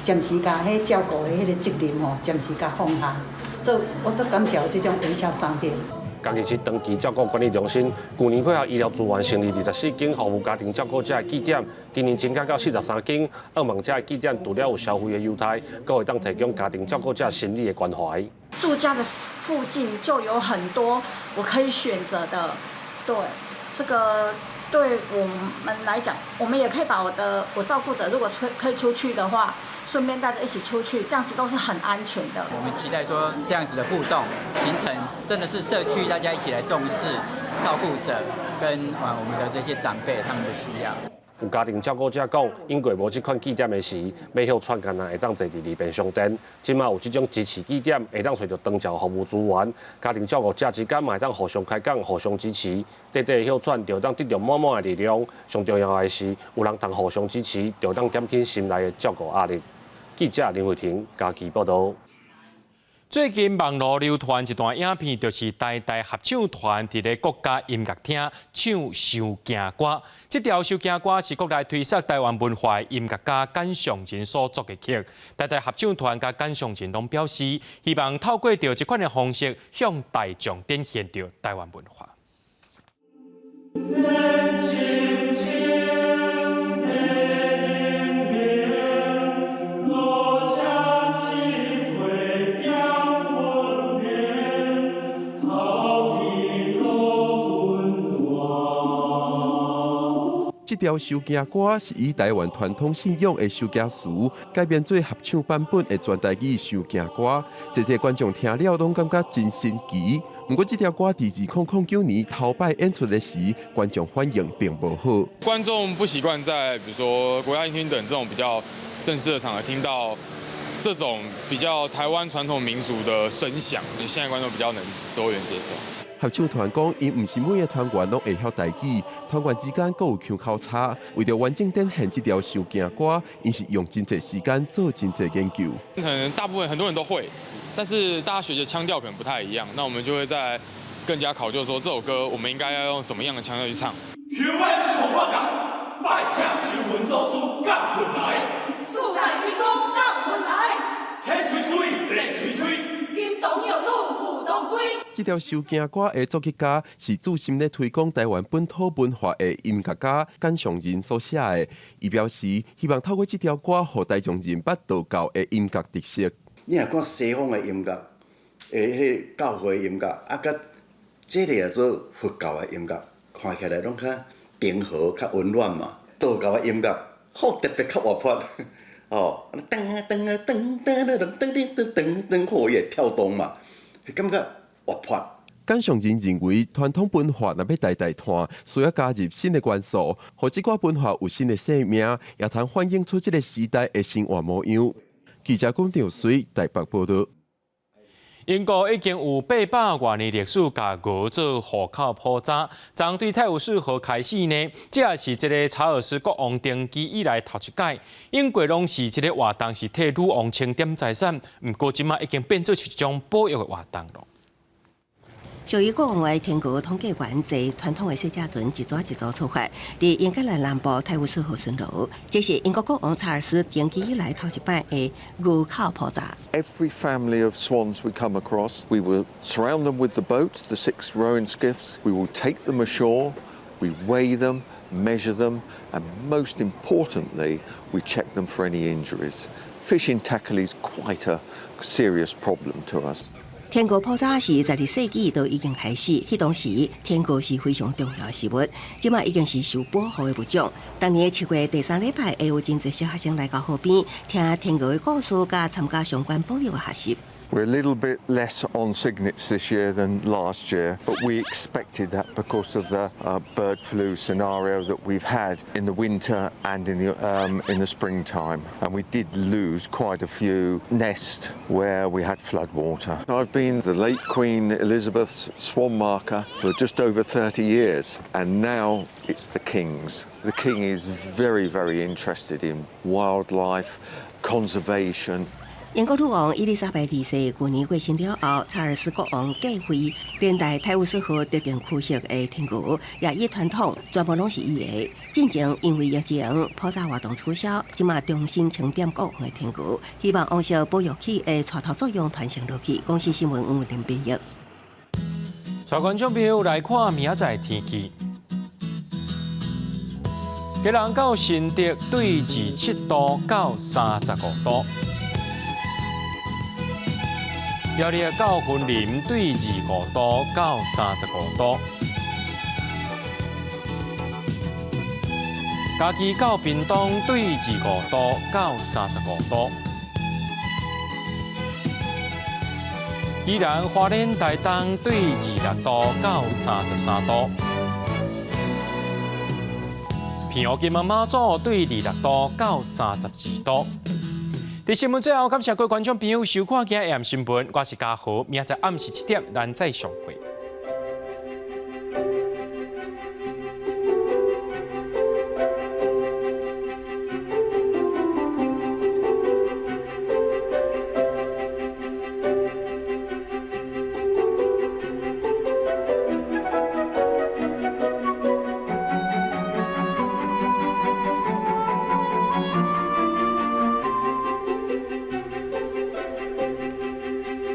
暫時共彼照顧的彼个責任吼，暫時共放下。所以我足感謝有這種微笑商店。
嘉義市長期照顧管理中心，舊年配合醫療資源成立24間服務家庭照顧者的據點，今年增加到43間。向望這的據點除了有消費的優待，閣會當提供家庭照顧者心理的關懷。
住家的附近就有很多我可以選擇的，對，這個對我們來講，我們也可以把我的我照顧者如果出可以出去的話，順便帶著一起出去，這樣子都是很安全的。
我們期待說這樣子的互動形成，真的是社區大家一起來重視照顧者跟啊我們的這些長輩他們的需要。
有家庭照顧者講，𪜶過無這款據點的時，欲歇喘干焦會當坐佇里便商店。這馬有這種支持據點，會當揣著長照服務資源，家庭照顧者之間嘛會當互相開講、互相支持，短短的歇喘就會當得著滿滿的力量。上重要的是，有人通互相支持，就會當減輕心內的照顧壓力。記者林慧婷嘉義報導。
最近網路流傳一段影片，就是台大合唱團佇咧國家音樂廳唱《收驚歌》。這條《收驚歌》是國內推捒台灣文化的音樂家簡尚仁所作的曲。台大合唱團佮簡尚仁攏表示，希望透過著這款的方式，向大眾展現著台灣文化。
這條收驚歌是以台灣傳統信仰的收驚詞改編做合唱版本的全台語收驚歌，濟濟觀眾聽了攏感覺真神奇。毋過這條歌佇2009年頭擺演出的時，觀眾反應並無好。
觀眾不習慣在比如說國家音樂廳等這種比較正式的場合聽到這種比較台灣傳統民俗的聲響，現在觀眾比較能多元接受。
合唱團講，𪜶毋是每个團員攏會曉台語，團員之間閣有腔口差。為著完整展現這條收驚歌，𪜶是用真濟時間做真濟研究。
可能大部分很多人都會，但是大家學的腔調可能不太一樣。那我們就會再更加考究說，這首歌我們應該要用什麼樣的腔調去唱。
拜請修文祖師降魂來，
四大天王降魂來，
天吹吹，地吹吹，
金童玉女赴湯歸。
這條收驚歌的作曲家是注心咧推廣台灣本土文化的音樂家簡尚仁所寫的。伊表示希望透過這條歌，予大眾認捌道教的音樂特色。
你若看西方的音樂，彼個教會音樂，啊，佮這个叫做佛教的音樂，看起來攏較平和、較溫暖嘛。道教的音樂好特別較活潑，哦，噔噔噔噔噔噔噔噔噔，吼，伊會跳動嘛，感覺活潑。
簡尚仁認為，傳統文化若欲代代傳，需要加入新的元素，予這寡文化有新的生命，也通反映出這个時代的生活模樣。記者龔長水台北報道。
英國已經有800外年歷史，共鵝做戶口簿查。從對泰晤士河開始呢，這也是這个查爾斯國王登基以來頭一擺。英國攏是這个活動是替女王清點財產，毋過這馬已經變做是一種保育的活動囉。
屬於國王的天鵝統計員坐傳統的細隻船一組一組出發，佇英格蘭南部泰晤士河巡邏。這是英國國王查爾斯登基以來頭一擺的人口普查。
Every family of swans we come across, we will surround them with the boats, the six rowing skiffs. We will take them ashore, we weigh them, measure them, and most importantly, we check them for any injuries. Fishing tackle is quite a serious problem to us.
天鵝普查是12世紀就已經開始，彼當時天鵝是非常重要的食物，這馬已經是受保護的物種。逐年7月第三禮拜會有真濟小學生來到河邊聽天鵝的故事，佮參加相關保育的學習。
We're a little bit less on cygnets this year than last year, but we expected that because of the bird flu scenario that we've had in the winter and in the springtime. And we did lose quite a few nests where we had flood water. I've been the late Queen Elizabeth's swan marker for just over 30 years, and now it's the King's. The King is very, very interested in wildlife, conservation.
英國女王伊麗莎白二世舊年過身了後，查爾斯國王繼位，連帶泰晤士河特定區域的天鵝也依傳統全部攏是伊的。進前因為疫情普查活動取消，這馬重新清點國王的天鵝，希望王室保育器的帶頭作用傳承落去。公視新聞黃文玲編譯。
帶觀眾朋友來看明仔載天氣。基隆到新竹對27度到35度。苗栗到雲林對25度到35度，嘉義到屏東對25度到35度，宜蘭花蓮台東對26度到33度，澎湖金門馬祖對26度到32度。佇新聞最後，感謝各位觀眾朋友收看今日的新聞，我是嘉豪，明仔載暗時7點，咱再相會。